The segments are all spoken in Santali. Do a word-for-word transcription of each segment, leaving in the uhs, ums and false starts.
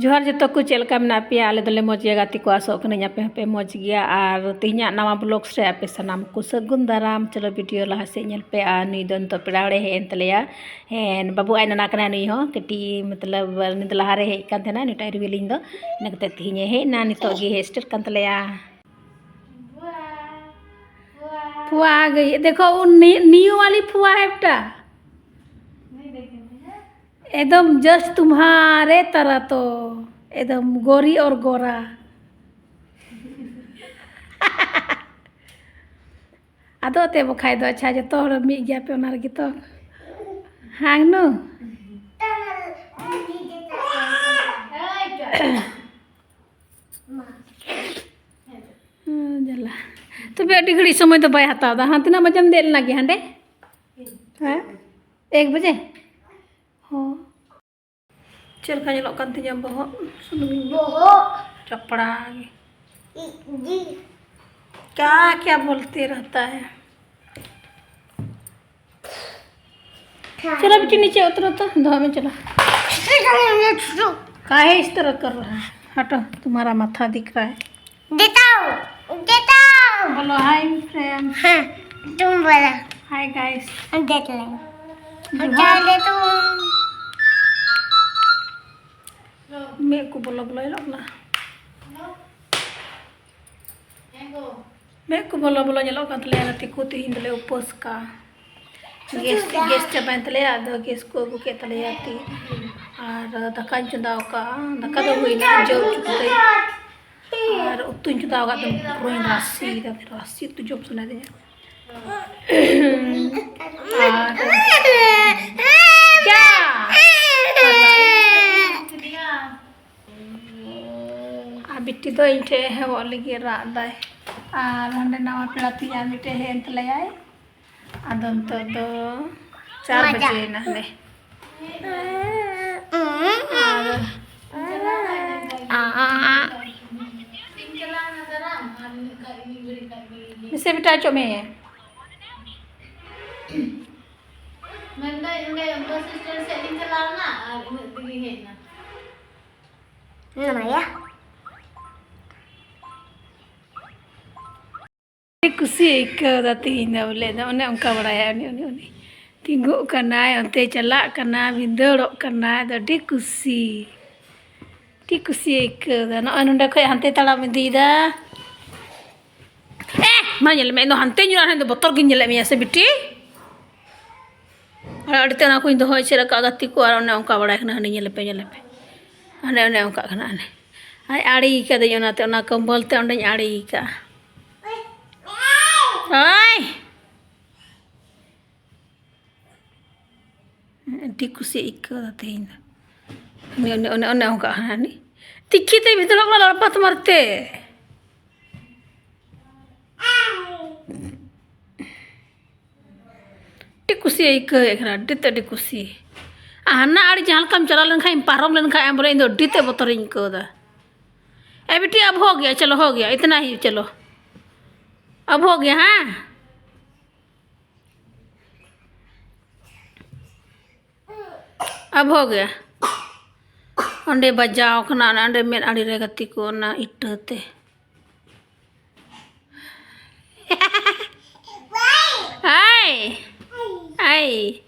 ᱡᱚᱦᱟᱨ ᱡᱚᱛᱚ ᱠᱚ, ᱪᱮᱫ ᱞᱮᱠᱟ ᱢᱮᱱᱟᱜ ᱯᱮᱭᱟ? ᱟᱞᱮ ᱫᱚᱞᱮ ᱢᱚᱡᱽ ᱜᱮᱭᱟ, ᱜᱟᱛᱮ ᱠᱚ, ᱟᱥᱚᱜ ᱠᱟᱹᱱᱟᱹᱧ ᱟᱯᱮ ᱦᱚᱸᱯᱮ ᱢᱚᱡᱽ ᱜᱮᱭᱟ᱾ ᱟᱨ ᱛᱮᱦᱮᱧᱟᱜ ᱱᱟᱣᱟ vlogs ᱨᱮ ᱟᱯᱮ ᱥᱟᱱᱟᱢ ᱠᱚ ᱥᱟᱹᱜᱩᱱ ᱫᱟᱨᱟᱢ᱾ ᱪᱚᱞᱚ video ᱞᱟᱦᱟ ᱥᱮᱫ ᱧᱮᱞ ᱯᱮ᱾ ᱟᱨ ᱱᱩᱭ ᱫᱚ ᱱᱤᱛᱚᱜ ᱯᱮᱲᱟ ᱦᱚᱲᱮ ᱦᱮᱡ ᱮᱱ ᱛᱟᱞᱮᱭᱟ᱾ ᱦᱮᱸ, ᱵᱟᱹᱵᱩ ᱟᱡ ᱱᱟᱱᱟ ᱠᱟᱱᱟᱭ ᱱᱩᱭ ᱦᱚᱸ ᱠᱟᱹᱴᱤᱡ, ᱢᱚᱛᱞᱚᱵ ᱩᱱᱤ ᱫᱚ ᱞᱟᱦᱟᱨᱮ ᱦᱮᱡ ᱠᱟᱱ ᱛᱟᱦᱮᱱᱟ, ᱱᱩᱭᱴᱟᱜ ᱨᱤᱣᱤᱞᱤᱧ ᱫᱚ᱾ ᱤᱱᱟᱹ ᱠᱟᱛᱮ ᱛᱮᱦᱮᱧᱮ ᱦᱮᱡ ᱮᱱᱟ, ᱱᱤᱛᱚᱜ ᱜᱮ ᱦᱮᱡ ᱥᱮᱴᱮᱨ ᱠᱟᱱ ᱛᱟᱞᱮᱭᱟ᱾ फुआ आ गई है। देखो, वो न्यू वाली फुआ है बेटा। एकदम जस्ट तुम्हारे तरह तो, एकदम गोरी और गोरा। ᱟᱫᱚ ᱛᱮ ᱵᱟᱠᱷᱟᱡ ᱫᱚ, ᱟᱪᱪᱷᱟ, ᱡᱚᱛᱚ ᱦᱚᱲ ᱢᱤᱫ ᱜᱮᱭᱟ ᱯᱮ ᱚᱱᱟ ᱨᱮᱜᱮ ᱛᱚ᱾ ᱦᱟᱝ ᱱᱩ? ᱦᱩᱸ, ᱡᱟᱞᱟ᱾ ᱛᱚᱵᱮ ᱟᱹᱰᱤ ᱜᱷᱟᱹᱲᱤᱡ ᱥᱚᱢᱚᱭ ᱫᱚ ᱵᱟᱭ ᱦᱟᱛᱟᱣ ᱮᱫᱟ᱾ ᱦᱟᱸ, ᱛᱤᱱᱟᱹᱜ ᱵᱟᱡᱮᱢ ᱫᱮᱡ ᱞᱮᱱᱟ ᱜᱮ ᱦᱟᱸᱰᱮ? ᱦᱮᱸ? ᱮᱠ ᱵᱟᱡᱮ? ᱦᱚᱸ᱾ ᱪᱮᱫ ᱞᱮᱠᱟ ᱧᱮᱞᱚᱜ ᱠᱟᱱ ᱛᱤᱧᱟ ᱵᱚᱦᱚᱜ? ᱥᱩᱱᱩᱢᱤᱧ ᱵᱚᱦᱚᱜ᱾ ᱪᱟᱯᱲᱟ ᱜᱮ᱾ ᱤ-, ᱡᱤ᱾ क्या क्या बोलते रहता है? हाँ। चलो बेटी, नीचे उतरो तो, धोने चलो। काहे इस तरह कर रहा है? हटो, तुम्हारा माथा दिख रहा है। देता हूँ, देता हूँ। बोलो hi friend। हाँ, तुम बोलो। Hi guys। हम देख लेंगे। हम जोहार। चले तुम। ᱢᱮᱫ ᱠᱚ ᱵᱚᱞᱚ ᱵᱚᱞᱚ ᱧᱮᱞᱚᱜ ᱠᱟᱱᱟ᱾ ᱢᱮᱫ ᱠᱚ ᱵᱚᱞᱚ ᱵᱚᱞᱚ ᱧᱮᱞᱚᱜ ᱠᱟᱱ ᱛᱟᱞᱮᱭᱟ ᱜᱟᱛᱮ ᱠᱚ, ᱛᱮᱦᱮᱧ ᱫᱚᱞᱮ ᱩᱯᱟᱹᱥ ᱠᱟᱜᱼᱟ᱾ ᱜᱮᱥ, ᱜᱮᱥ ᱪᱟᱵᱟᱭᱮᱱ ᱛᱟᱞᱮᱭᱟ, ᱟᱫᱚ ᱜᱮᱥ ᱠᱚ ᱟᱹᱜᱩ ᱠᱮᱫ ᱛᱟᱞᱮᱭᱟ ᱛᱮ᱾ ᱟᱨ ᱫᱟᱠᱟᱧ ᱪᱚᱸᱫᱟ ᱟᱠᱟᱫᱼᱟ, ᱫᱟᱠᱟ ᱫᱚ ᱦᱩᱭᱱᱟ, ᱡᱚᱢ ᱦᱚᱪᱚ ᱠᱟᱛᱮ᱾ ᱟᱨ ᱩᱛᱩᱧ ᱪᱚᱸᱫᱟ ᱟᱠᱟᱫ ᱫᱚ ᱯᱩᱨᱟᱹᱧ ᱨᱟᱥᱮ ᱠᱟᱫᱟ, ᱨᱟᱥᱮ ᱩᱛᱩ ᱡᱚᱢ ᱥᱟᱱᱟᱭᱮᱫᱤᱧᱟ᱾ ᱟᱨ ᱪᱟ᱾ ᱟᱨ ᱵᱤᱴᱤ ᱫᱚ ᱤᱧ ᱴᱷᱮᱡ ᱦᱮᱣᱚᱜ ᱞᱟᱹᱜᱤᱫ ᱨᱟᱜ ᱫᱟᱭ᱾ ᱟᱨ ᱦᱟᱸᱰᱮ ᱱᱟᱣᱟ ᱯᱮᱲᱟ ᱛᱤᱧ ᱟᱨ ᱢᱤᱫᱴᱮᱡ ᱦᱮᱡ ᱮᱱ ᱛᱟᱞᱮᱭᱟᱭ᱾ ᱟᱫᱚ ᱱᱤᱛᱚᱜ ᱫᱚ ᱪᱟᱨ ᱢᱟᱡᱟ᱾ ᱵᱟᱡᱮᱭᱮᱱᱟ ᱦᱟᱸᱰᱮ᱾ ᱟᱨ ᱢᱤᱥᱮ ᱵᱮᱴᱟ ᱚᱪᱚᱜ ᱢᱮ᱾ ᱢᱮᱱᱫᱟᱹᱧ ᱚᱸᱰᱮ ᱵᱟᱥ ᱥᱴᱮᱱᱰ ᱥᱮᱫ ᱞᱤᱧ ᱪᱟᱞᱟᱣ ᱞᱮᱱᱟ ᱟᱨ ᱤᱱᱟᱹᱜ ᱛᱮᱜᱮ ᱦᱮᱡ ᱮᱱᱟ᱾ ᱱᱟᱢᱟᱭᱟ᱾ ᱟᱹᱰᱤ ᱠᱩᱥᱤ ᱟᱹᱭᱠᱟᱹᱣ ᱫᱟ ᱛᱮᱦᱮᱧ ᱫᱚ, ᱵᱚᱞᱮ ᱫᱚ ᱚᱱᱮ ᱚᱱᱠᱟ ᱵᱟᱲᱟᱭᱟ ᱩᱱᱤ, ᱩᱱᱤ, ᱩᱱᱤ᱾ ᱛᱤᱸᱜᱩᱜ ᱠᱟᱱᱟᱭ, ᱚᱱᱛᱮ ᱪᱟᱞᱟᱜ ᱠᱟᱱᱟ, ᱵᱷᱤᱸᱫᱟᱹᱲᱚᱜ ᱠᱟᱱᱟᱭ, ᱟᱫᱚ ᱟᱹᱰᱤ ᱠᱩᱥᱤ, ᱟᱹᱰᱤ ᱠᱩᱥᱤ ᱟᱹᱭᱠᱟᱹᱣ ᱫᱟ᱾ ᱱᱚᱜᱼᱚᱭ ᱱᱚᱸᱰᱮ ᱠᱷᱚᱡ ᱦᱟᱱᱛᱮ ᱛᱟᱲᱟᱢ ᱤᱫᱤᱭᱮᱫᱟ᱾ ᱮ, ᱢᱟ ᱧᱮᱞ ᱢᱮ, ᱤᱧ ᱫᱚ ᱦᱟᱱᱛᱮ ᱧᱩᱨᱟ, ᱤᱧ ᱫᱚ ᱵᱚᱛᱚᱨ ᱜᱤᱧ ᱧᱮᱞᱮᱫ ᱢᱮᱭᱟ ᱥᱮ ᱵᱤᱴᱤ? ᱟᱨ ᱟᱹᱰᱤ ᱛᱮ ᱚᱱᱟ ᱠᱚᱧ ᱫᱚᱦᱚ ᱮᱥᱮᱫ ᱟᱠᱟᱫ ᱜᱟᱛᱮ ᱠᱚ, ᱟᱨ ᱚᱱᱮ ᱚᱱᱠᱟ ᱵᱟᱲᱟᱭ ᱠᱟᱱᱟ, ᱦᱟᱹᱱᱤ ᱧᱮᱞᱮ ᱯᱮ, ᱧᱮᱞᱮ ᱯᱮ, ᱦᱟᱱᱮ ᱚᱱᱮ ᱚᱱᱠᱟᱜ ᱠᱟᱱᱟ, ᱦᱟᱱᱮ᱾ ᱟᱨ ᱟᱲᱮ ᱠᱟᱹᱫᱟᱹᱧ ᱚᱱᱟᱛᱮ, ᱚᱱᱟ ᱠᱚᱢᱵᱚᱞ ᱛᱮ ᱚᱸᱰᱮᱧ ᱟᱲᱮ ᱠᱟᱜᱼᱟ᱾ ᱦᱳᱭ᱾ ᱟᱹᱰᱤ ᱠᱩᱥᱤ ᱟᱹᱭᱠᱟᱹᱣ ᱫᱟ ᱛᱮᱦᱮᱧ ᱫᱚ᱾ ᱚᱱᱮ, ᱚᱱᱮ, ᱚᱱᱮ, ᱚᱱᱮ ᱚᱱᱠᱟ ᱦᱟᱱᱟ ᱱᱤ᱾ ᱛᱤᱠᱤ ᱛᱮ ᱵᱷᱤᱛᱨᱤ ᱠᱷᱚᱱᱟᱜ ᱞᱟᱲᱯᱟ ᱛᱩᱢᱟᱨ ᱛᱮ᱾ ᱟᱹᱰᱤ ᱠᱩᱥᱤ ᱟᱹᱭᱠᱟᱹᱣᱮᱫ ᱠᱟᱱᱟ, ᱟᱹᱰᱤ ᱛᱮ ᱟᱹᱰᱤ ᱠᱩᱥᱤ᱾ ᱟᱨ ᱦᱟᱱᱟ ᱟᱲᱮ ᱡᱟᱦᱟᱸ ᱞᱮᱠᱟᱢ ᱪᱟᱞᱟᱣ ᱞᱮᱱᱠᱷᱟᱱ, ᱯᱟᱨᱚᱢ ᱞᱮᱱᱠᱷᱟᱱ ᱮᱢ ᱵᱚᱞᱮ, ᱤᱧ ᱫᱚ ᱟᱹᱰᱤ ᱛᱮ ᱵᱚᱛᱚᱨᱤᱧ ᱟᱹᱭᱠᱟᱹᱣ ᱫᱟ᱾ ए बेटी, अब हो गया, चलो हो गया, इतना ही, चलो, अब हो गया, हाँ। अब हो गया। ᱚᱸᱰᱮ ᱵᱟᱡᱟᱣ ᱠᱟᱱᱟ, ᱚᱱᱟ ᱚᱸᱰᱮ ᱢᱮᱫ ᱟᱲᱮ ᱨᱮ ᱜᱟᱛᱮ ᱠᱚ, ᱚᱱᱟ ᱤᱴᱟᱹ ᱛᱮ᱾ ᱦᱟᱭ᱾ ᱦᱟᱭ᱾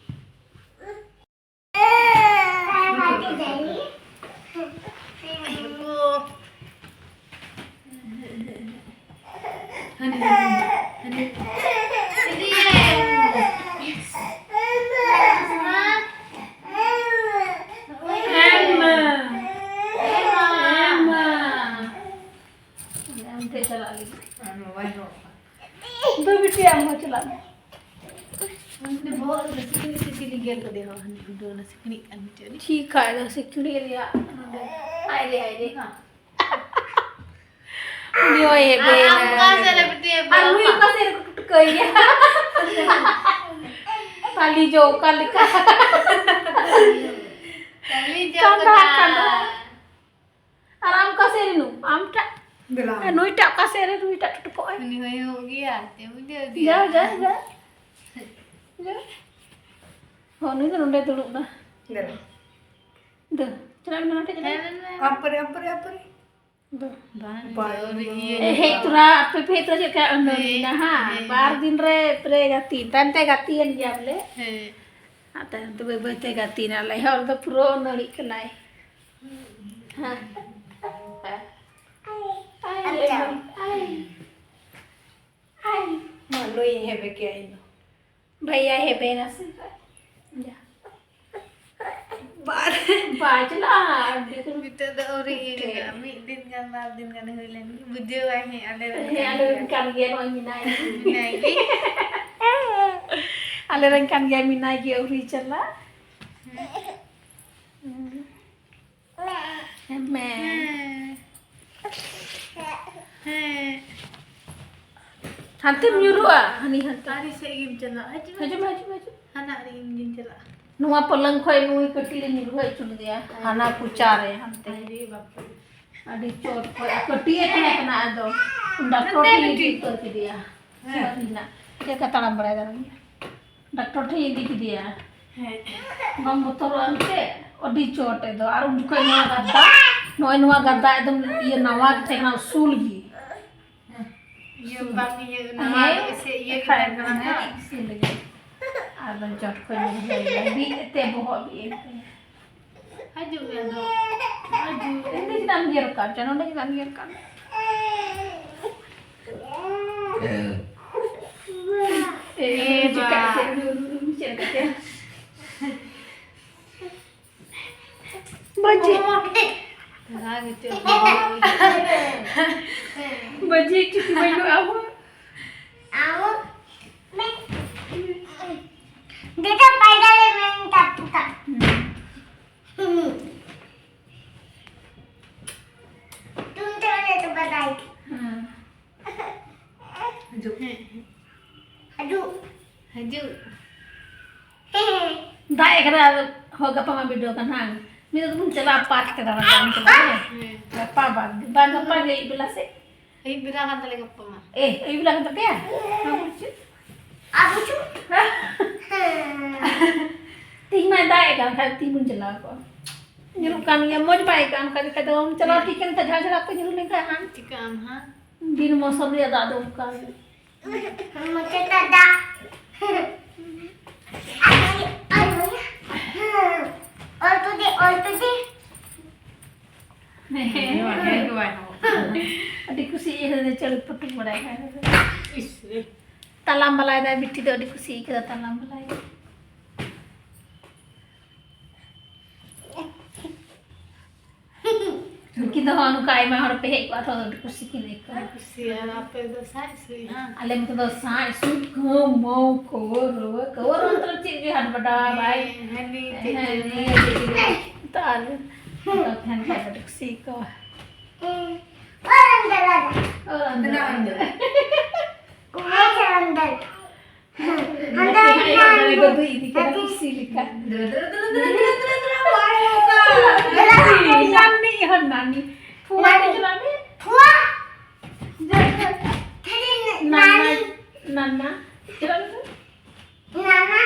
ᱫᱩ ᱵᱤᱴᱤ, ᱟᱢ ᱦᱚᱸ ᱪᱟᱞᱟᱜ ᱢᱮ᱾ ᱩᱱᱤ ᱵᱚᱦᱚᱜ ᱨᱮ ᱥᱤᱠᱲᱤᱡ ᱥᱮ ᱪᱤᱞᱤ ᱜᱮᱨ ᱠᱟᱫᱮᱭᱟ, ᱦᱚᱸ ᱦᱟᱹᱱᱤ ᱩᱰᱟᱹᱣ ᱮᱱᱟ ᱥᱤᱠᱲᱤᱡ ᱠᱟᱱ ᱪᱚ ᱩᱱᱤ᱾ ᱪᱤ ᱠᱷᱟᱡ ᱫᱚ ᱥᱤᱠᱲᱤᱡ ᱨᱮᱭᱟᱜ ᱱᱚᱰᱮ᱾ ᱟᱭ ᱨᱮ, ᱟᱭ ᱨᱮ᱾ ᱦᱮᱸ᱾ ᱩᱱᱤ ᱦᱚᱸᱭ ᱦᱮᱵᱮ ᱟᱨ ᱟᱢ ᱮᱱᱟ᱾ ᱚᱠᱟ ᱥᱮᱫ ᱨᱮ ᱵᱤᱴᱤ ᱦᱮᱵᱮ ᱟᱨ ᱱᱩᱭ ᱟᱢᱟ? ᱚᱠᱟ ᱥᱮᱫ ᱨᱮᱠᱚ ᱴᱩᱴᱠᱟᱹᱭ ᱜᱮᱭᱟ? ᱛᱟᱞᱤ ᱡᱚ ᱚᱠᱟ ᱞᱮᱠᱟ? ᱛᱟᱞᱤ ᱡᱚ ᱠᱟᱸᱫᱟ, ᱠᱟᱱᱟ᱾ ᱠᱟᱸᱫᱟ᱾ ᱟᱨ ᱟᱢ ᱚᱠᱟ ᱥᱮᱫ ᱨᱮ ᱱᱩ? ᱟᱢ ᱴᱟᱜ? ᱫᱮᱞᱟ᱾ ᱟᱨ ᱱᱩᱭ ᱴᱟᱜ ᱚᱠᱟ ᱥᱮᱫ ᱨᱮ? ᱱᱩᱭ ᱴᱟᱜ ᱴᱩᱴᱩᱠᱚᱜ ᱟᱭ᱾ ᱩᱱᱤ ᱦᱚᱸᱭ ᱦᱩᱭᱩᱜ ᱜᱮᱭᱟ, ᱪᱮᱫ ᱮᱢ ᱵᱩᱡᱷᱟᱹᱣ ᱫᱮᱭᱟ? ᱡᱟ, ᱡᱟ, ᱡᱟ᱾ ᱡᱟ᱾ ᱦᱚᱸ, ᱱᱩᱭ ᱫᱚ ᱱᱚᱰᱮ ᱫᱩᱲᱩᱵ ᱱᱟ᱾ ᱫᱮᱞᱟ᱾ ᱫᱟᱹ᱾ ᱪᱟᱞᱟᱜ ᱢᱮ ᱱᱚᱰᱮ, ᱪᱟᱞᱟᱜ ᱢᱮ᱾ ᱟᱯᱨᱮ, ᱟᱯᱨᱮ, ᱟᱯᱨᱮ᱾ ᱫᱚ᱾ ᱵᱟᱝ, ᱵᱟᱝ᱾ ᱟᱹᱣᱨᱤ ᱤᱭᱟᱹ ᱮ, ᱦᱮᱡ ᱛᱚᱨᱟ, ᱟᱯᱮ ᱯᱮ ᱦᱮᱡ ᱛᱚᱨᱟ ᱪᱮᱫ ᱞᱮᱠᱟ ᱟᱱᱫᱚᱞᱤᱱᱟ, ᱦᱮᱸ, ᱦᱟᱸ? ᱦᱮᱸ, ᱵᱟᱨ ᱦᱮᱸ᱾ ᱫᱤᱱ ᱨᱮ ᱯᱨᱮ ᱜᱟᱛᱮ, ᱛᱟᱭᱚᱢ ᱛᱮ ᱜᱟᱛᱮᱭᱮᱱ ᱜᱮᱭᱟ ᱵᱚᱞᱮ᱾ ᱦᱮᱸ᱾ ᱟᱨ ᱛᱟᱭᱚᱢ ᱛᱮ ᱵᱟᱹᱭ ᱵᱟᱹᱭ ᱛᱮ ᱜᱟᱛᱮᱭᱮᱱᱟ᱾ ᱟᱞᱮ ᱦᱚᱲ ᱫᱚ ᱯᱩᱨᱟᱹ ᱟᱹᱱᱟᱹᱲᱤᱜ ᱠᱟᱱᱟᱭ᱾ ᱦᱮᱸ᱾ ᱟᱭ, ᱟᱪᱪᱷᱟ᱾ ᱟᱭ, ᱟᱭ᱾ ᱢᱟ, ᱱᱩᱭᱤᱧ ᱦᱮᱵᱮ ᱠᱮᱭᱟ ᱤᱧ ᱫᱚ᱾ ᱵᱷᱟᱭᱭᱟ ᱦᱮᱵᱮ ᱱᱟ ᱥᱮ᱾ ᱡᱟ᱾ ᱵᱟᱨ᱾ ᱵᱟᱭ ᱪᱟᱞᱟᱜᱼᱟ, ᱟᱹᱰᱤ ᱫᱩᱨ᱾ ᱱᱤᱛᱚᱜ ᱫᱚ ᱟᱹᱣᱨᱤ ᱤᱭᱟᱹ ᱦᱩᱭᱩᱜᱼᱟ᱾ ᱢᱤᱫ ᱫᱤᱱ ᱜᱟᱱ, ᱵᱟᱨ ᱫᱤᱱ ᱜᱟᱱ ᱦᱩᱭ ᱞᱮᱱ ᱜᱮ ᱵᱩᱡᱷᱟᱹᱣᱟᱭ ᱦᱮᱸ, ᱟᱞᱮ ᱨᱮᱱ ᱦᱮᱸ, ᱠᱟᱱ ᱟᱞᱮ ᱨᱮᱱ ᱜᱮᱭᱟ᱾ ᱠᱟᱱ ᱜᱮᱭᱟ, ᱱᱚᱜᱼᱚᱭ ᱢᱮᱱᱟᱭ᱾ ᱢᱮᱱᱟᱭ ᱜᱮ᱾ ᱟᱞᱮ ᱨᱮᱱ ᱠᱟᱱ ᱜᱮᱭᱟ, ᱢᱮᱱᱟᱭ ᱜᱮ, ᱟᱹᱣᱨᱤ ᱪᱟᱞᱟᱜ᱾ ᱦᱮᱸ᱾ ᱦᱮᱸ᱾ ᱦᱮᱸ᱾ ᱦᱮᱸ᱾ ᱦᱟᱱᱛᱮᱢ ᱧᱩᱨᱩᱜᱼᱟ, ᱦᱟᱹᱱᱤ ᱦᱟᱱᱛᱮ᱾ ᱟᱨ ᱥᱮᱫ ᱜᱮᱢ ᱪᱟᱞᱟᱜᱼᱟ᱾ ᱦᱤᱡᱩᱜ ᱢᱮ᱾ ᱦᱤᱡᱩᱜ ᱢᱮ, ᱦᱤᱡᱩᱜ ᱢᱮ, ᱦᱤᱡᱩᱜ ᱢᱮ᱾ ᱦᱟᱱᱟ ᱟᱹᱰᱤ ᱤᱧ ᱜᱤᱧ ᱪᱟᱞᱟᱜᱼᱟ᱾ ᱱᱚᱣᱟ ᱯᱟᱞᱟᱝ ᱠᱷᱚᱡ ᱱᱩᱭ ᱠᱟᱹᱴᱤᱡ ᱨᱮ ᱧᱩᱨᱩ ᱦᱚᱪᱚ ᱞᱮᱫᱮᱭᱟ, ᱦᱮᱸ᱾ ᱦᱟᱱᱟ ᱠᱚᱪᱟ ᱨᱮ, ᱦᱟᱱᱛᱮ᱾ ᱟᱨᱮ ᱵᱟᱯᱨᱮ᱾ ᱟᱹᱰᱤ ᱪᱚᱴ ᱠᱷᱚᱡ, ᱟᱨ ᱠᱟᱹᱴᱤᱡ ᱮ ᱛᱟᱦᱮᱸ ᱠᱟᱱᱟ, ᱟᱫᱚ ᱰᱟᱠᱴᱚᱨ ᱦᱟᱱᱛᱮ ᱴᱷᱮᱱ ᱤᱫᱤ ᱵᱤᱴᱤ᱾ ᱩᱛᱟᱹᱨ ᱠᱮᱫᱮᱭᱟ᱾ ᱦᱮᱸ᱾ ᱥᱩᱣᱟᱹ ᱨᱮᱱᱟᱜ᱾ ᱪᱮᱫ ᱞᱮᱠᱟ ᱛᱟᱲᱟᱢ ᱵᱟᱲᱟᱭ ᱫᱟᱲᱮᱭᱟᱜ ᱜᱮᱭᱟ? ᱰᱟᱠᱴᱚᱨ ᱴᱷᱮᱱ ᱤᱫᱤ ᱠᱮᱫᱮᱭᱟ᱾ ᱦᱮᱸ᱾ ᱵᱟᱢ ᱵᱚᱛᱚᱨᱚᱜᱼᱟ ᱮᱱᱛᱮ? ᱟᱹᱰᱤ ᱪᱚᱴ ᱮᱫᱚ᱾ ᱟᱨ ᱩᱱ ᱡᱚᱠᱷᱚᱡ ᱱᱚᱣᱟ ᱜᱟᱫᱟ, ᱱᱚᱜᱼᱚᱭ ᱱᱚᱣᱟ ᱜᱟᱫᱟ ᱮᱠᱫᱚᱢ ᱤᱭᱟᱹ ᱱᱟᱣᱟ ᱜᱮ ᱛᱟᱦᱮᱸ ᱠᱟᱱᱟ, ᱩᱥᱩᱞ ᱜᱮ᱾ ᱤᱭᱟᱹ ᱵᱟᱝ ᱤᱭᱟᱹ, ᱱᱟᱣᱟ ᱦᱮᱸ, ᱜᱮ ᱥᱮ ᱤᱭᱟᱹ ᱜᱮ ᱠᱷᱟᱡ ᱛᱟᱦᱮᱸ ᱠᱟᱱᱟ ᱫᱚ᱾ ᱦᱮᱸ, ᱩᱥᱩᱞ ᱜᱮ᱾ ᱟᱫᱚ ᱪᱚᱴ ᱠᱷᱚᱡ ᱧᱮᱞ ᱦᱩᱭ ᱮᱱᱟ᱾ ᱵᱤᱫ ᱮᱱᱛᱮ ᱵᱚᱦᱚᱜ ᱵᱤᱫ ᱮᱱ ᱛᱟᱭᱟ᱾ ᱦᱤᱡᱩᱜ ᱢᱮ ᱟᱫᱚ᱾ ᱦᱤᱡᱩᱜ᱾ ᱱᱚᱸᱰᱮ ᱪᱮᱫᱟᱜ ᱮᱢ ᱜᱮᱨ ᱠᱟᱜ ᱛᱮ? ᱱᱚᱸᱰᱮ ᱪᱮᱫᱟᱜ ᱮᱢ ᱜᱮᱨ ᱠᱟᱜ ᱛᱮ? ᱮ ᱮ ᱵᱟ᱾ ᱪᱤᱠᱟᱹᱜ ᱠᱟᱱᱟ? ᱪᱮᱫ ᱞᱮᱠᱟ ᱪᱮ? ᱵᱟᱹᱡᱤ᱾ ᱚᱱᱟ ᱜᱮᱪᱚ᱾ ᱵᱟᱹᱡᱤ ᱪᱩᱴᱤ ᱵᱟᱹᱱᱩᱜᱼᱟ ᱟᱵᱚ᱾ ᱟᱵᱚ᱾ ᱫᱮᱫᱟ ᱯᱟᱭᱰᱟ ᱞᱮ ᱢᱮᱱ ᱛᱟᱯᱩ ᱠᱟᱜ᱾ ᱦᱩᱸ᱾ ᱦᱩᱸ᱾ ᱛᱩᱢ ᱛᱮ ᱚᱱᱮ ᱛᱚ ᱵᱟᱰᱟᱭ᱾ ᱦᱩᱸ᱾ ᱦᱤᱡᱩᱜ᱾ ᱦᱤᱡᱩᱜ᱾ ᱦᱤᱡᱩᱜ᱾ ᱫᱟᱜ ᱮ ᱠᱟᱱᱟ, ᱟᱫᱚ ᱦᱚᱸ ᱜᱟᱯᱟ ᱢᱟ ᱵᱤᱰᱟᱹᱣ ᱠᱟᱱ ᱦᱟᱝ᱾ ᱢᱤᱫ ᱫᱚ ᱵᱚᱱ ᱪᱟᱞᱟᱜᱼᱟ ᱯᱟᱨᱠ ᱛᱮ ᱫᱟᱬᱟᱱ ᱵᱚᱱ ᱪᱟᱞᱟᱜᱼᱟ, ᱦᱮᱸ᱾ ᱦᱮᱸ᱾ ᱜᱟᱯᱟ ᱵᱟᱫ, ᱵᱟᱝ ᱜᱟᱯᱟ ᱜᱮ ᱟᱹᱭᱩᱵ ᱵᱮᱞᱟ ᱥᱮᱫ᱾ ᱟᱹᱭᱩᱵ ᱵᱮᱞᱟ ᱠᱟᱱ ᱛᱟᱞᱮ ᱜᱟᱯᱟ ᱢᱟ᱾ ᱮ, ᱟᱹᱭᱩᱵ ᱵᱮᱞᱟ ᱠᱟᱱ ᱛᱟᱯᱮᱭᱟ? ᱟᱵᱚ ᱪᱮᱫ? ᱟᱵᱚ ᱪᱮᱫ? ᱦᱮᱸ᱾ ᱛᱤᱦᱤᱧ ᱢᱟᱭ ᱫᱟᱜ ᱮ ᱠᱟᱱ ᱠᱷᱟᱡ ᱛᱤᱦᱤᱧ ᱵᱚᱱ ᱪᱟᱞᱟᱣ ᱠᱚᱜᱼᱟ᱾ ᱧᱩᱨᱩᱜ ᱠᱟᱱ ᱜᱮᱭᱟ, ᱢᱚᱡᱽ ᱵᱟᱭ ᱟᱹᱭᱠᱟᱹᱜᱼᱟ ᱚᱱᱠᱟ ᱡᱚᱠᱷᱟᱡ ᱫᱚ᱾ ᱪᱟᱞᱟᱣ ᱴᱷᱤᱠ ᱮᱱ ᱠᱷᱟᱡ ᱡᱷᱟᱲ ᱡᱷᱟᱲ ᱠᱚ ᱧᱩᱨᱩ ᱞᱮᱱᱠᱷᱟᱡ ᱦᱟᱸᱜ᱾ ᱪᱤᱠᱟᱹᱜ ᱟᱢ ᱦᱟᱸᱜ? ᱵᱤᱱ ᱢᱚᱥᱚᱢ ᱨᱮᱭᱟᱜ ᱫᱟᱜ ᱫᱚ ᱚᱱᱠᱟ ᱜᱮ᱾ ᱢᱚᱪᱟ ᱫᱟᱜ᱾ ᱚᱞ ᱛᱩᱫᱮ, ᱚᱞ ᱛᱩᱫᱮ᱾ ᱦᱮᱸ, ᱦᱮᱸ, ᱦᱮᱸ, ᱦᱮᱸ᱾ ᱟᱹᱰᱤ ᱠᱩᱥᱤ ᱤᱭᱟᱹ ᱪᱟᱹᱲ ᱯᱟᱹᱴᱩ ᱵᱟᱲᱟᱭ ᱠᱷᱟᱱ᱾ ᱤᱥ ᱨᱮ᱾ ᱛᱟᱞᱟᱢ ᱵᱟᱞᱟᱭ ᱫᱟᱭ, ᱵᱤᱴᱤ ᱫᱚ ᱟᱹᱰᱤ ᱠᱩᱥᱤ ᱟᱹᱭᱠᱟᱹᱣ ᱫᱟ ᱛᱟᱞᱟᱢ ᱵᱟᱞᱟᱭ᱾ ᱩᱱᱠᱤᱱ ᱫᱚ ᱦᱚᱸ ᱱᱚᱝᱠᱟ ᱟᱭᱢᱟ ᱦᱚᱲ ᱯᱮ ᱦᱮᱡ ᱠᱚᱜᱼᱟ ᱛᱚ, ᱟᱹᱰᱤ ᱠᱩᱥᱤ ᱠᱤᱱ ᱟᱹᱭᱠᱟᱹᱣᱟ᱾ ᱠᱩᱥᱤ, ᱟᱨ ᱟᱯᱮ ᱫᱚ ᱥᱟᱡ ᱥᱩᱡ, ᱦᱟᱸ? ᱟᱞᱮ ᱱᱚᱛᱮ ᱫᱚ ᱥᱟᱡ ᱥᱩᱡ ᱠᱚ ᱢᱚ ᱠᱚ ᱨᱩᱣᱟᱹ ᱠᱚ ᱨᱩᱣᱟᱹ ᱪᱮᱫ ᱜᱮ ᱦᱟᱴ ᱵᱟᱰᱟ ᱵᱟᱭ᱾ ᱦᱮᱸ, ᱦᱟᱹᱱᱤ ᱪᱮᱫ ᱦᱮᱸ, ᱪᱚ᱾ ᱱᱤᱭᱟᱹ ᱪᱮᱫ ᱜᱮ᱾ ᱛᱟᱦᱞᱮ ᱛᱚ ᱯᱷᱮᱱ ᱠᱷᱟᱡ ᱫᱚ ᱟᱹᱰᱤ ᱠᱩᱥᱤ ᱟᱹᱭᱠᱟᱹᱣᱟ᱾ ᱚᱨᱟᱝ ᱫᱟᱞᱟ᱾ ᱚᱨᱟᱝ ᱫᱟᱞᱟ᱾ ᱚᱨᱟᱝ ᱫᱟᱞᱟ᱾ ᱦᱟᱱᱛᱮ ᱦᱟᱱᱛᱮ ᱦᱟᱱᱛᱮ ᱦᱟᱱᱛᱮ ᱠᱚ ᱫᱩᱭ ᱤᱫᱤ ᱠᱟᱱᱟ ᱦᱟᱱᱛᱮ᱾ ᱠᱩᱥᱤ ᱞᱮᱠᱟ᱾ ᱫᱨᱟ, ᱫᱨᱟ, ᱫᱨᱟ, ᱵᱟᱭ ᱦᱚᱸᱠᱟ᱾ ᱫᱨᱟ, ᱫᱨᱟ, ᱫᱨᱟ᱾ ᱱᱟᱱᱤ, ᱦᱚᱸ ᱱᱟᱱᱤ᱾ ᱯᱷᱩᱣᱟ ᱫᱮ ᱪᱟᱞᱟᱜ ᱢᱮ᱾ ᱯᱷᱩᱣᱟ᱾ ᱱᱟᱱᱟ, ᱱᱟᱱᱟ᱾ ᱱᱟᱱᱟ᱾ ᱪᱟᱞᱟᱜ ᱢᱮ᱾ ᱱᱟᱱᱟ᱾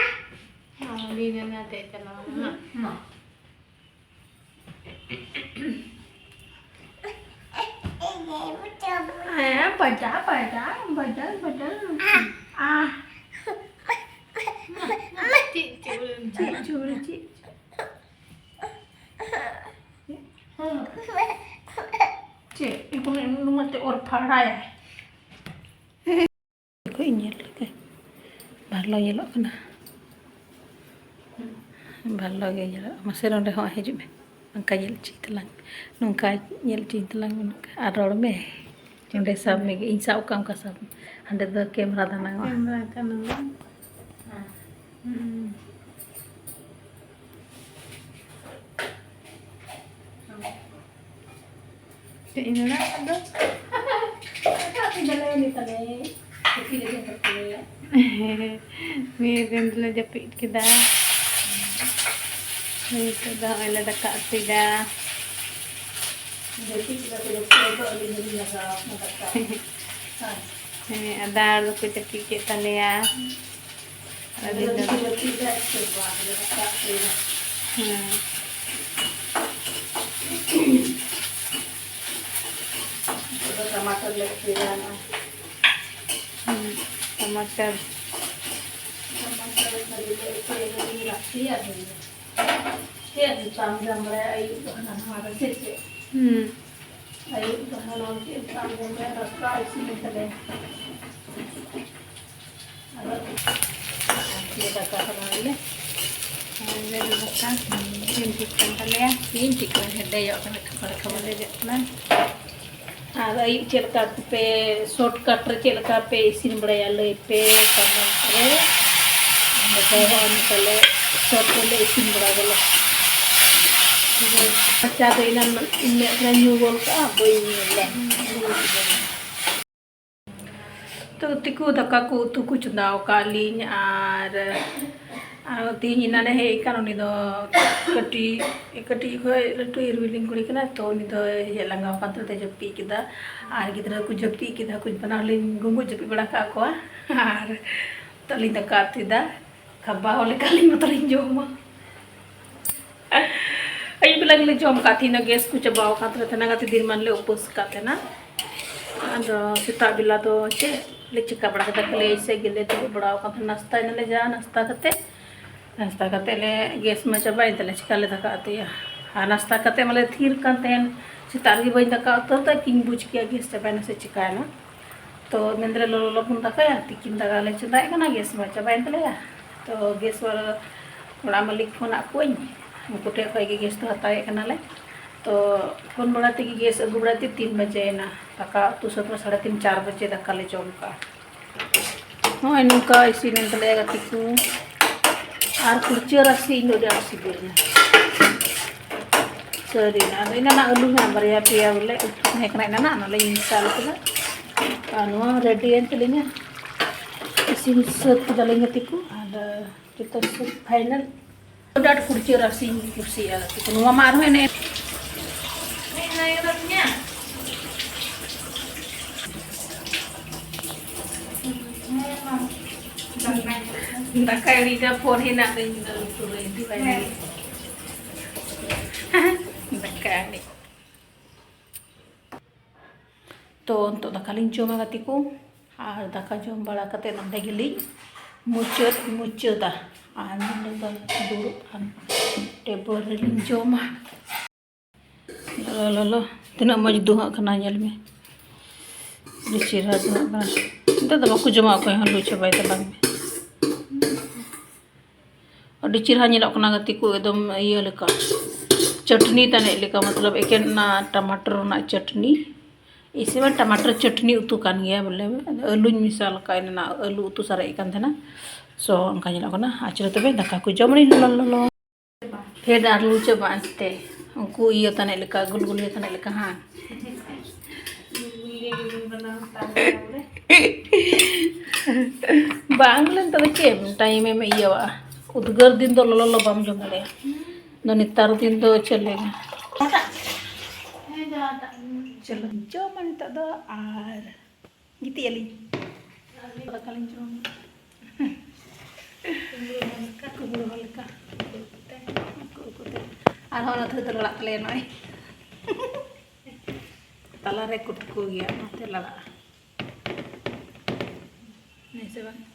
ᱦᱚᱸ, ᱩᱱᱤ ᱱᱟᱱᱟ ᱛᱮ ᱪᱟᱞᱟᱣ ᱮᱱᱟ᱾ ᱦᱚᱸ᱾ ᱦᱮᱸ, ᱵᱟᱡᱟ, ᱵᱟᱡᱟ, ᱵᱟᱡᱟ, ᱵᱟᱡᱟ᱾ ᱟᱦ᱾ ᱪᱮᱫ, ᱪᱮᱫ ᱵᱚᱞᱮ? ᱪᱮᱫ ᱪᱚ ᱵᱚᱞᱮ, ᱪᱮᱫ? ᱪᱮᱫ? ᱤᱧ ᱠᱚ ᱢᱮᱱ, ᱱᱚᱣᱟ ᱛᱮ ᱚᱨ ᱯᱷᱟᱲᱟᱭᱟᱭ᱾ ᱠᱚ ᱤᱧ ᱧᱮᱞ ᱞᱮᱜᱮ᱾ ᱵᱷᱟᱞᱚ ᱧᱮᱞᱚᱜ ᱠᱟᱱᱟ᱾ ᱵᱷᱟᱞᱚ ᱜᱮ ᱧᱮᱞᱚᱜ᱾ ᱢᱟᱥᱮ ᱱᱚᱸᱰᱮ ᱦᱚᱸ ᱦᱤᱡᱩᱜ ᱢᱮ᱾ ᱱᱚᱝᱠᱟ ᱧᱮᱞ ᱦᱚᱪᱚᱧ ᱛᱟᱞᱟᱝ ᱢᱮ᱾ ᱱᱚᱝᱠᱟ ᱧᱮᱞ ᱦᱚᱪᱚᱧ ᱛᱟᱞᱟᱝ ᱢᱮ᱾ ᱱᱚᱝᱠᱟ᱾ ᱟᱨ ᱨᱚᱲ ᱢᱮ᱾ ᱱᱚᱸᱰᱮ ᱥᱟᱵ ᱢᱮ᱾ ᱤᱧ ᱥᱟᱵ ᱠᱟᱜ ᱚᱱᱠᱟ ᱥᱟᱵ ᱢᱮ᱾ ᱦᱟᱸᱰᱮ ᱫᱚ ᱠᱮᱢᱨᱟ ᱫᱟᱱᱟᱝ ᱚᱜᱼᱟ᱾ ᱠᱮᱢᱨᱟ ᱠᱟᱱᱟ ᱵᱟᱝ? ᱦᱮᱸ᱾ ᱦᱩᱸ᱾ ᱪᱮᱫ ᱤᱧ ᱢᱮᱱᱟ ᱟᱫᱚ? ᱫᱟᱠᱟ ᱩᱛᱩ ᱫᱚᱞᱮ ᱱᱤᱛᱚᱜ ᱞᱮ ᱛᱤᱠᱤ ᱞᱮ ᱡᱚᱢ ᱠᱟᱛᱮ᱾ ᱢᱤᱫ ᱫᱤᱱ ᱫᱚᱞᱮ ᱡᱟᱹᱯᱤᱫ ᱠᱮᱫᱟ᱾ ᱱᱤᱛᱚᱜ ᱫᱚ ᱱᱚᱜᱼᱚᱭ ᱞᱮ ᱫᱟᱠᱟ ᱩᱛᱩᱭᱮᱫᱟ᱾ ᱡᱟᱹᱯᱤᱫ ᱠᱮᱫᱟ ᱯᱮ, ᱡᱟᱹᱯᱤᱫ ᱨᱮᱫᱚ ᱟᱹᱞᱤᱧ ᱫᱚᱞᱤᱧ ᱞᱟᱜᱟᱣ ᱟᱠᱟᱱᱟ ᱫᱟᱠᱟ᱾ ᱦᱮᱸ, ᱟᱨ ᱫᱟᱫᱟ ᱫᱚᱠᱚ ᱡᱟᱹᱯᱤᱫ ᱠᱮᱫ ᱛᱟᱞᱮᱭᱟ᱾ ᱟᱹᱞᱤᱧ ᱫᱚ ᱦᱮᱸ᱾ ᱡᱟᱹᱯᱤᱫ ᱫᱟ, ᱤᱥᱠᱮ ᱵᱟᱫ ᱞᱮ ᱫᱟᱠᱟ ᱩᱛᱩᱭᱟ᱾ ᱦᱮᱸ᱾ ᱠᱚᱞᱮ ᱩᱛᱩᱭᱟ ᱱᱚᱣᱟ᱾ ᱦᱩᱸ, ᱴᱟᱢᱟᱴᱟᱨ᱾ ᱴᱟᱢᱟᱴᱟᱨ ᱠᱷᱟᱹᱞᱤ ᱞᱮ ᱩᱛᱩᱭᱟ, ᱞᱟᱹᱠᱛᱤᱭᱟ ᱦᱩᱭᱩᱜᱼᱟ᱾ ᱪᱮᱫ ᱮᱢ ᱡᱚᱢ ᱵᱟᱲᱟᱭᱟ ᱟᱹᱭᱩᱵ ᱫᱚ ᱦᱟᱱᱟ ᱱᱟᱣᱟ ᱨᱮ ᱥᱮ ᱪᱮᱫ? ᱦᱩᱸ᱾ ᱟᱹᱭᱩᱵ ᱫᱚ ᱦᱟᱱᱟ ᱱᱟᱣᱟ ᱪᱮᱫ ᱮᱢ ᱡᱚᱢ ᱵᱟᱲᱟᱭᱟ, ᱫᱟᱠᱟ ᱤᱥᱤᱱ ᱠᱟᱫᱟᱭ᱾ ᱟᱫᱚ ᱫᱟᱠᱟ ᱠᱟᱱᱟ ᱵᱚᱞᱮ᱾ ᱟᱨ ᱫᱟᱠᱟ ᱤᱥᱤᱱ ᱴᱷᱤᱠ ᱠᱟᱱ ᱛᱟᱞᱮᱭᱟ᱾ ᱤᱥᱤᱱ ᱴᱷᱤᱠ ᱠᱟᱱᱟ, ᱦᱮᱰᱮᱡᱚᱜ ᱠᱟᱱᱟ, ᱠᱷᱟᱵᱟᱨ ᱠᱷᱟᱵᱟᱨ ᱦᱮᱰᱮᱡᱚᱜ ᱠᱟᱱᱟ᱾ ᱟᱨ ᱟᱹᱭᱩᱵ ᱪᱮᱫ ᱞᱮᱠᱟ ᱯᱮ, shortcut ᱨᱮ ᱪᱮᱫ ᱞᱮᱠᱟ ᱯᱮ ᱤᱥᱤᱱ ᱵᱟᱲᱟᱭᱟ ᱞᱟᱹᱭ ᱯᱮ comment ᱨᱮ᱾ ᱟᱞᱮ ᱫᱚ ᱦᱚᱸᱜᱼᱚᱭ ᱱᱚᱝᱠᱟ ᱞᱮ short ᱨᱮᱞᱮ ᱤᱥᱤᱱ ᱵᱟᱲᱟᱭ ᱫᱟᱞᱮ᱾ ᱪᱟ ᱫᱚ ᱮᱱᱟᱱ ᱤᱧ ᱢᱮᱫ ᱨᱮ ᱧᱩ ᱜᱚᱫ ᱠᱟᱜᱼᱟ, ᱵᱟᱹᱧ ᱧᱩ ᱞᱮᱫᱟ᱾ ᱛᱚ ᱛᱤᱠᱩ ᱫᱟᱠᱟ ᱠᱚ ᱩᱛᱩ ᱠᱚ ᱪᱚᱸᱫᱟ ᱟᱠᱟᱫ ᱞᱤᱧ᱾ ᱟᱨ, ᱟᱨ ᱛᱮᱦᱮᱧ ᱮᱱᱟᱱᱮ ᱦᱮᱡ ᱟᱠᱟᱱ, ᱩᱱᱤ ᱫᱚ ᱠᱟᱹᱴᱤᱡ, ᱠᱟᱹᱴᱤᱡ ᱠᱷᱚᱡ ᱞᱟᱹᱴᱩ ᱤᱨᱣᱤᱞᱤᱧ ᱠᱩᱲᱤ ᱠᱟᱱᱟ, ᱛᱚ ᱩᱱᱤ ᱫᱚ ᱦᱮᱡ ᱞᱟᱸᱜᱟ ᱟᱠᱟᱱ ᱛᱮ ᱡᱟᱹᱯᱤᱫ ᱠᱮᱫᱟ᱾ ᱟᱨ ᱜᱤᱫᱽᱨᱟᱹ ᱠᱚ ᱡᱟᱹᱯᱤᱫ ᱠᱮᱫᱟ, ᱠᱚ ᱵᱟᱱᱟᱨ ᱞᱤᱧ ᱜᱩᱸᱜᱩ ᱡᱟᱹᱯᱤᱫ ᱵᱟᱲᱟ ᱠᱟᱜ ᱠᱚᱣᱟ᱾ ᱟᱨ ᱛᱚ ᱞᱤᱧ ᱫᱟᱠᱟ ᱩᱛᱩᱭᱮᱫᱟ, ᱠᱷᱟᱵᱟ ᱦᱚᱸ ᱞᱮᱠᱟ ᱞᱤᱧ ᱢᱚᱛᱚ ᱞᱤᱧ ᱡᱚᱢᱟ᱾ ᱟᱹᱭᱩᱵ ᱵᱮᱞᱟ ᱜᱮᱞᱮ ᱡᱚᱢ ᱠᱟᱜ ᱛᱟᱦᱮᱱᱟ, ᱜᱮᱥ ᱠᱚ ᱪᱟᱵᱟᱣ ᱟᱠᱟᱱ ᱛᱟᱞᱮ ᱛᱟᱦᱮᱱᱟ, ᱜᱟᱛᱮ ᱫᱤᱱ ᱢᱟᱱ ᱞᱮ ᱩᱯᱟᱹᱥ ᱠᱟᱜ ᱛᱟᱦᱮᱱᱟ᱾ ᱟᱫᱚ ᱥᱮᱛᱟᱜ ᱵᱮᱞᱟ ᱫᱚ ᱪᱮᱫ ᱞᱮ ᱪᱤᱠᱟ ᱵᱟᱲᱟ ᱠᱮᱫᱟ, ᱠᱷᱟᱹᱞᱤ ᱮᱭᱥᱮ ᱜᱮᱞᱮ ᱫᱩᱲᱩᱵ ᱵᱟᱲᱟᱣ ᱟᱠᱟᱱ ᱛᱟᱦᱮᱱᱟ᱾ ᱱᱟᱥᱛᱟᱭ ᱱᱟᱞᱮ ᱡᱟ ᱱᱟᱥᱛᱟ ᱠᱟᱛᱮ, ᱱᱟᱥᱛᱟ ᱠᱟᱛᱮ ᱞᱮ ᱜᱮᱥ ᱢᱟ ᱪᱟᱵᱟᱭᱮᱱ ᱛᱟᱞᱮ, ᱪᱤᱠᱟ ᱞᱮ ᱫᱟᱠᱟ ᱩᱛᱩᱭᱟ? ᱟᱨ ᱱᱟᱥᱛᱟ ᱠᱟᱛᱮ ᱢᱟᱞᱮ ᱛᱷᱤᱨ ᱠᱟᱱ ᱛᱟᱦᱮᱱ, ᱥᱮᱛᱟᱜ ᱨᱮᱜᱮ ᱵᱟᱹᱧ ᱫᱟᱠᱟ ᱩᱛᱟᱹᱨ ᱫᱟ, ᱠᱤᱧ ᱵᱩᱡᱽ ᱠᱮᱭᱟ ᱜᱮᱥ ᱪᱟᱵᱟᱭᱮᱱᱟ ᱥᱮ ᱪᱤᱠᱟᱭᱮᱱᱟ᱾ ᱛᱚ ᱢᱮᱱᱫᱟᱞᱮ ᱞᱚᱞᱚ ᱞᱚᱞᱚ ᱵᱚᱱ ᱫᱟᱠᱟᱭᱟ, ᱛᱤᱠᱤᱱ ᱫᱟᱠᱟ ᱞᱮ ᱪᱚᱸᱫᱟᱭᱮᱫ ᱠᱟᱱᱟ, ᱜᱮᱥ ᱢᱟ ᱪᱟᱵᱟᱭᱮᱱ ᱛᱟᱞᱮᱭᱟ᱾ ᱛᱚ ᱜᱮᱥ ᱚᱲᱟᱜ ᱢᱟᱹᱞᱤᱠ ᱯᱷᱳᱱ ᱟᱫ ᱠᱚᱣᱟᱧ, ᱩᱱᱠᱩ ᱴᱷᱮᱡ ᱠᱷᱚᱡ ᱜᱮ ᱜᱮᱥ ᱫᱚ ᱦᱟᱛᱟᱣᱮᱫ ᱠᱟᱱᱟᱞᱮ᱾ ᱛᱚ ᱯᱷᱳᱱ ᱵᱟᱲᱟ ᱛᱮᱜᱮ ᱜᱮᱥ ᱟᱹᱜᱩ ᱵᱟᱲᱟ ᱛᱮ ᱛᱤᱱ ᱵᱟᱡᱮᱭᱮᱱᱟ, ᱫᱟᱠᱟ ᱩᱛᱩ ᱥᱟᱹᱛ ᱢᱟ ᱥᱟᱲᱮ ᱛᱤᱱ ᱪᱟᱨ ᱵᱟᱡᱮ ᱫᱟᱠᱟ ᱞᱮ ᱡᱚᱢ ᱠᱟᱜᱼᱟ᱾ ᱱᱚᱜᱼᱚᱭ ᱱᱚᱝᱠᱟ ᱤᱥᱤᱱᱮᱱ ᱛᱟᱞᱮᱭᱟ ᱜᱟᱛᱮ ᱠᱚ᱾ ᱟᱨ ᱠᱩᱲᱪᱟᱹ ᱨᱟᱥᱮ ᱤᱧ ᱫᱚ ᱟᱹᱰᱤ ᱟᱸᱴ ᱥᱤᱵᱤᱞᱤᱧᱟ᱾ ᱥᱟᱹᱨᱤ ᱜᱮ᱾ ᱟᱫᱚ ᱮᱱᱟᱱᱟᱜ ᱟᱹᱞᱩ ᱦᱟᱸᱜ ᱵᱟᱨᱭᱟ ᱯᱮᱭᱟ ᱵᱚᱞᱮ ᱩᱛᱩ ᱛᱟᱦᱮᱸ ᱠᱟᱱᱟ, ᱮᱱᱟᱱᱟᱜ ᱚᱱᱟ ᱞᱤᱧ ᱢᱮᱥᱟ ᱠᱮᱫᱟ᱾ ᱟᱨ ᱱᱚᱣᱟ ᱦᱚᱸ ᱨᱮᱰᱤᱭᱮᱱ ᱛᱟᱹᱞᱤᱧᱟ᱾ ᱤᱥᱤᱱ ᱥᱟᱹᱛ ᱠᱮᱫᱟᱞᱤᱧ ᱜᱟᱛᱮ ᱠᱚ᱾ ᱟᱨ ᱡᱚᱛᱚ ᱥᱟᱹᱛ ᱯᱷᱟᱭᱱᱟᱞ᱾ ᱟᱹᱰᱤ ᱟᱸᱴ ᱠᱩᱲᱪᱟᱹ ᱨᱟᱥᱮᱧ ᱠᱩᱥᱤᱭᱟᱜᱼᱟ ᱜᱟᱛᱮ ᱠᱚ᱾ ᱱᱚᱣᱟ ᱢᱟ ᱟᱨᱦᱚᱸ ᱮᱱᱮᱡ ᱫᱟᱠᱟ ᱮᱱᱮᱡ ᱫᱟ ᱯᱷᱳᱱ ᱦᱮᱱᱟᱜ ᱛᱤᱧ ᱫᱚ ᱞᱩᱛᱩᱨ ᱨᱮ ᱤᱫᱤ ᱵᱟᱭ ᱞᱟᱹᱜᱤᱫ᱾ ᱫᱟᱠᱟ ᱮᱱᱮᱡ᱾ ᱛᱚ ᱱᱤᱛᱚᱜ ᱫᱟᱠᱟ ᱞᱤᱧ ᱡᱚᱢᱟ ᱜᱟᱛᱮ ᱠᱚ, ᱟᱨ ᱫᱟᱠᱟ ᱡᱚᱢ ᱵᱟᱲᱟ ᱠᱟᱛᱮ ᱱᱚᱸᱰᱮ ᱜᱮᱞᱤᱧ ᱢᱩᱪᱟᱹᱫ ᱢᱩᱪᱟᱹᱫᱟ᱾ ᱟᱨ ᱱᱚᱸᱰᱮ ᱫᱚ ᱫᱩᱲᱩᱵ ᱠᱟᱱ ᱴᱮᱵᱚᱞ ᱨᱮᱞᱤᱧ ᱡᱚᱢᱟ᱾ ᱞᱚᱞᱚ ᱞᱚᱞᱚ, ᱛᱤᱱᱟᱹᱜ ᱢᱚᱡᱽ ᱫᱩᱦᱟᱹᱜ ᱠᱟᱱᱟ, ᱧᱮᱞ ᱢᱮ, ᱟᱹᱰᱤ ᱪᱮᱦᱨᱟ ᱫᱩᱦᱟᱹᱜ ᱠᱟᱱᱟ᱾ ᱱᱤᱛᱚᱜ ᱫᱚ ᱵᱟᱠᱚ ᱡᱚᱢᱟ ᱚᱠᱚᱭ ᱦᱚᱸ, ᱞᱩ ᱪᱟᱵᱟᱭ ᱛᱟᱞᱟᱝ ᱢᱮ᱾ ᱟᱹᱰᱤ ᱪᱮᱦᱨᱟ ᱧᱮᱞᱚᱜ ᱠᱟᱱᱟ ᱜᱟᱛᱮ ᱠᱚ, ᱮᱠᱫᱚᱢ ᱤᱭᱟᱹ ᱞᱮᱠᱟ, ᱪᱟᱹᱴᱱᱤ ᱛᱟᱱᱤᱡ ᱞᱮᱠᱟ, ᱢᱚᱛᱞᱚᱵ ᱮᱠᱮᱱ ᱚᱱᱟ ᱴᱟᱢᱟᱴᱳᱨ ᱨᱮᱱᱟᱜ ᱪᱟᱹᱴᱱᱤ᱾ ᱤᱥᱤ ᱢᱟ ᱴᱟᱢᱟᱴᱳᱨ ᱪᱟᱹᱴᱱᱤ ᱩᱛᱩ ᱠᱟᱱ ᱜᱮᱭᱟ ᱵᱚᱞᱮ, ᱟᱫᱚ ᱟᱹᱞᱩᱧ ᱢᱮᱥᱟ ᱞᱮᱠᱟ, ᱮᱱᱟ ᱟᱹᱞᱩ ᱩᱛᱩ ᱥᱟᱨᱮᱡ ᱠᱟᱱ ᱛᱟᱦᱮᱱᱟ᱾ ᱥᱚ ᱚᱱᱠᱟ ᱧᱮᱞᱚᱜ ᱠᱟᱱᱟ᱾ ᱟᱪᱪᱷᱟ ᱛᱚᱵᱮ ᱫᱟᱠᱟ ᱠᱚ ᱡᱚᱢ ᱟᱹᱞᱤᱧ ᱞᱚᱞᱚ ᱞᱚᱞᱚ᱾ ᱯᱷᱮᱰ ᱟᱨ ᱞᱩ ᱪᱟᱵᱟᱜ ᱟᱥᱛᱮ, ᱩᱱᱠᱩ ᱤᱭᱟᱹ ᱛᱟᱱᱤᱡ ᱞᱮᱠᱟ, ᱜᱩᱞᱜᱩᱞᱤᱭᱟᱹ ᱛᱟᱱᱤᱡ ᱞᱮᱠᱟ, ᱦᱟᱸ᱾ ᱵᱟᱝ ᱞᱮᱱ ᱛᱚᱵᱮ ᱪᱮᱫ ᱴᱟᱭᱤᱢ ᱮᱢ ᱤᱭᱟᱹᱣᱟᱜᱼᱟ? ᱩᱫᱽᱜᱟᱹᱨ ᱫᱤᱱ ᱫᱚ ᱞᱚᱞᱚ ᱞᱚᱞᱚ ᱵᱟᱢ ᱡᱚᱢ ᱫᱟᱲᱮᱭᱟᱜᱼᱟ᱾ ᱫᱚ ᱱᱮᱛᱟᱨ ᱫᱤᱱ ᱫᱚ ᱪᱮᱫ ᱞᱟᱹᱭ ᱢᱮ? ᱪᱚᱞᱚ ᱡᱚᱢᱟ ᱱᱤᱛᱚᱜ ᱫᱚ ᱟᱨ ᱜᱤᱛᱤᱡ ᱟᱹᱞᱤᱧ᱾ ᱫᱟᱠᱟ ᱞᱤᱧ ᱡᱚᱢᱟ᱾ ᱠᱩᱢᱵᱽᱲᱩ ᱦᱚᱲ ᱞᱮᱠᱟ, ᱠᱩᱢᱵᱽᱲᱩ ᱦᱚᱲ ᱞᱮᱠᱟ᱾ ᱟᱨᱦᱚᱸ ᱚᱱᱟ ᱛᱷᱟᱹᱨᱤ ᱫᱚ ᱞᱟᱲᱟᱜ ᱛᱟᱞᱮᱭᱟ ᱱᱚᱜᱼᱚᱭ᱾ ᱛᱟᱞᱟᱨᱮ ᱠᱩᱴᱠᱩ ᱜᱮᱭᱟ, ᱚᱱᱟᱛᱮ ᱞᱟᱲᱟᱜᱼᱟ᱾ ᱦᱮᱸ ᱥᱮ ᱵᱟᱝ?